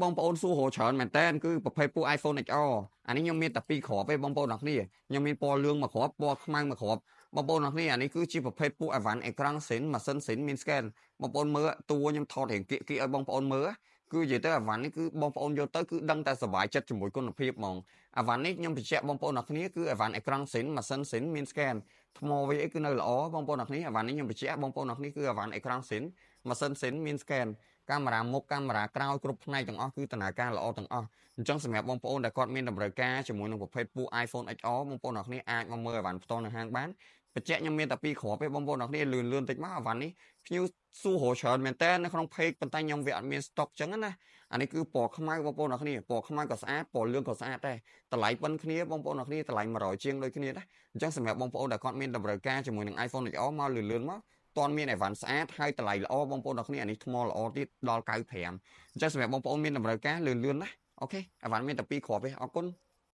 បងប្អូនសួររកច្រើនមែនតើគឺប្រភេទពួក iPhone XR អានេះខ្ញុំមានតែ2គ្រាប់ទេបងប្អូនអរគ្នាខ្ញុំមានពណ៌លឿងមួយគ្រាប់ពណ៌ខ្មៅមួយគ្រាប់បងប្អូនអរគ្នាអានេះគឺជាប្រភេទពួកអីវ៉ាន់អេក្រង់ស៊ីនម៉ាស៊ីនស៊ីនមាន scan បងប្អូនមើលតួខ្ញុំថតរៀងគៀកគៀកឲ្យបងប្អូនមើលគឺនិយាយទៅអីវ៉ាន់នេះគឺបងប្អូនយកទៅគឺដឹងតែសប្បាយចិត្តជាមួយគុណភាពហ្មងអីវ៉ាន់នេះខ្ញុំបញ្ជាក់បងប្អូនអរគ្នាគឺអីវ៉ាន់អេក្រង់ស៊ីនម៉ាស៊ីនស៊ីនមាន scan ថ្មវាអីគឺនៅល្អបងប្អូនអរគ្នាអីវ៉ាន់នេះខ្ញុំបញ្ជាក់បងប្អូនអរគ្នាគឺអីវ៉ាន់អេក្រង់ស៊ីនម៉ាស៊ីនស៊ីនមាន scan កាមេរ៉ាមុខកាមេរ៉ាក្រោយគ្រប់ផ្នែកទាំងអស់គឺដំណើរការល្អទាំងអស់អញ្ចឹងសម្រាប់បងប្អូនដែលគាត់មានតម្រូវការជាមួយនឹងប្រភេទពួក iPhone XR បងប្អូនអរគ្នាអាចមកមើលអីវ៉ាន់ផ្ទាល់នៅហាងបានបញ្ជាក់ខ្ញុំមានតែ2គ្រាប់ទេបងប្អូនអរគ្នាលឿនលឿនតិចមកអីវ៉ាន់នេះភ្ញៀវសួររកច្រើនមែនតើនៅក្នុង page ប៉ុន្តែខ្ញុំវាអត់មាន stock ចឹងណាអានេះគឺពណ៌ខ្មៅបងប្អូនអរគ្នាពណ៌ខ្មៅក៏ស្អាតពណ៌លឿងក៏ស្អាតដែរតម្លៃប៉ុនគ្នាបងប្អូនអរគ្នាតម្លៃ100ជាងដូចគ្នាដែរអញ្ចឹងសម្រាប់បងប្អូនដែលគាត់មានតម្រូវការជាមួយនឹង iPhone XR មកលឿនលឿនមកតន់មានអីវ៉ាន់ស្អាតហើយតម្លៃល្អបងប្អូនអរគ្នាអានេះថ្មល្អទៀតដល់95អញ្ចឹងសម្រាប់បងប្អូនមានតម្រូវការលឿនលឿនណាOK អីវ៉ាន់មានតែ2គ្រាប់ទេអរគុណ។